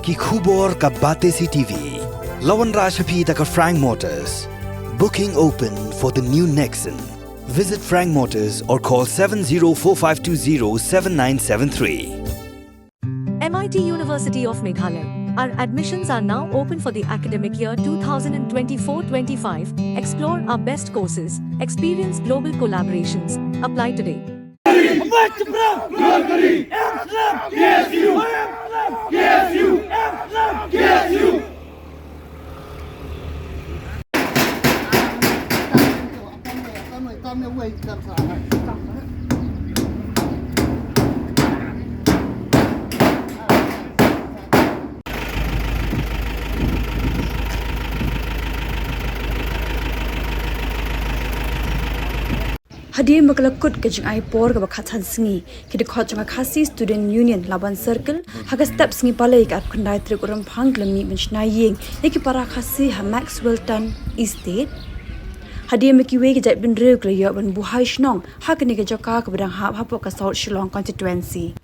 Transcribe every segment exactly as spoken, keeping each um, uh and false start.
Ki khubor ka Batesi T V. La wanrah sha phi da ka Frank Motors. Booking open for the new Nexon. Visit Frank Motors or call seven zero four five two zero seven nine seven three. M I T University of Meghalaya. Our admissions are now open for the academic year two thousand twenty-four twenty-five. Explore our best courses, experience global collaborations. Apply today. Hadien ba ka la kut ka jingai por kaba khatsan sngi, ki dkhot jong ka Khasi Student Union Laban Circle, ha ka step sngi Palei ka arphew khyndai tarik u Rymphang, ki la mih ban shna ïing ïa ki para Khasi ha Maxwellton Estate. Hadien ba kiwei ki jaitbynriew ki la ïoh ban buhai shnong ha kane ka jaka kaba dang hap hapoh ka South Shillong Constituency.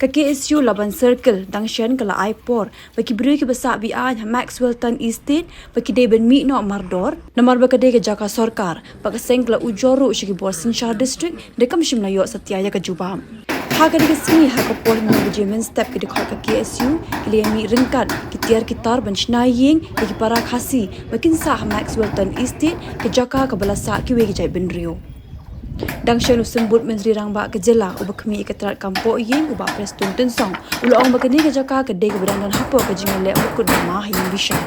Ka K S U Laban Circle dang shen ka la ai por ba ki briew kiba sah be-aiñ ha Maxwellton Estate ba ki dei ban mih noh mardor, namar ba ka dei ka jaka sorkar, ba ka seng ka la ujor ruh sha ki bor synshar district, da kam shym la ïoh satia ïa ka jubab. Ha kane ka sngi, ha ka por hynñiew baje mynstep, ki dkhot ka K S U ki la ïa mih ryngkat ki tiar ki tar ban shna ïing ïa ki para Khasi ba kin sah ha Maxwellton Estate, ka jaka kaba la sah kiwei ki jaitbynriew. Dang shen u Symbud Myntri Rangbah ka jylla uba khmih ïa ka tnad kam poh ïing, u Bah Prestone Tynsong, u la ong ba kane ka jaka ka dei kaba dang don hapoh ka jingïaleh bakut bama ha ïing bishar.